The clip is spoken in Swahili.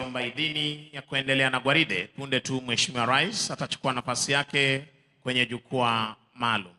Tukiomba idhini ya kuendelea na gwaride punde tu Mheshimiwa Rais atachukua nafasi yake kwenye jukwaa maalum.